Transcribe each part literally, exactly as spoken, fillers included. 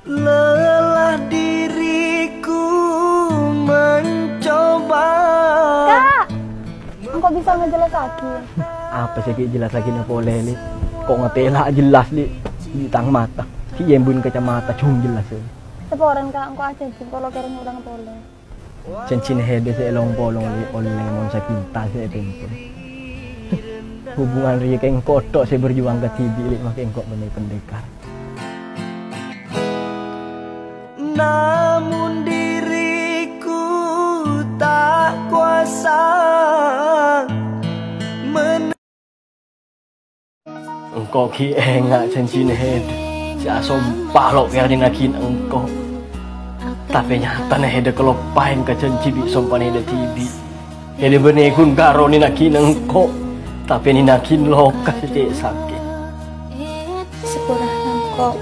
Lelah diriku mencoba. Kak, engko' bisa ngejelassaghi? Apa sè ghi' jellassaghi polè, Li? Ko' ngatela' jelas, Li. Bi' tang mata. Ghi' embun kacamata, jhung jelas, Li. Saporana, Kak, engko' ajhânjhi engko' lo' kèra ngolang polè. Jhânjhina Heda sè èlong-polong, Li, ollè mon sapinta sè èpènto. Hubungan rèya kèng engko' tok sè berjuang kadhibi', Li, makè engko' bânnè pendekar. Namun diriku tak kuasa men- Engko' ghi' enga' jhânjhina Heda sè asompa lo' kèra nènaghin engko'. Tapè nyatana Heda kaloppaèn ka jhânjhi bi' sompana Heda dhibi'. Heda bânnè ghun karo nènaghin engko', tapè nènaghin loka sè cè' sakè'. Saporana engko'.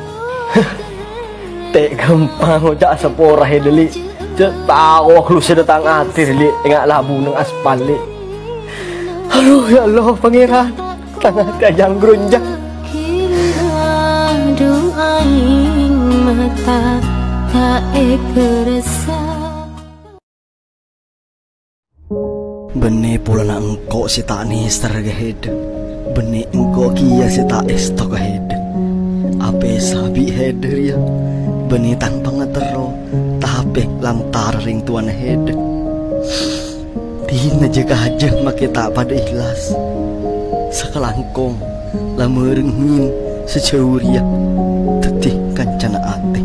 Tè' ghâmpang oca' sapora, Heda, Li. Jhâ' tao lu sè dâteng atè, Li, enga' labu neng aspal, Li. Aduh, ya Allah, Pangèran. Tang atè ajhâng-gronjhâng. Kira duaing mata tak ekersa. Bânnè polana engko' sè ta' nèser ka Heda. Bânnè engko' kèya sè ta' èsto ka Heda. Apèsa bi' Heda rèya. Bânnè tang pangaterro, tapè lantaran rèng towana Heda. Dinah jâ-kajâ makè ta' padâ èhlas. Sakalangkong la marèngngin sè jhâu rèya dhâddhi kancana atè.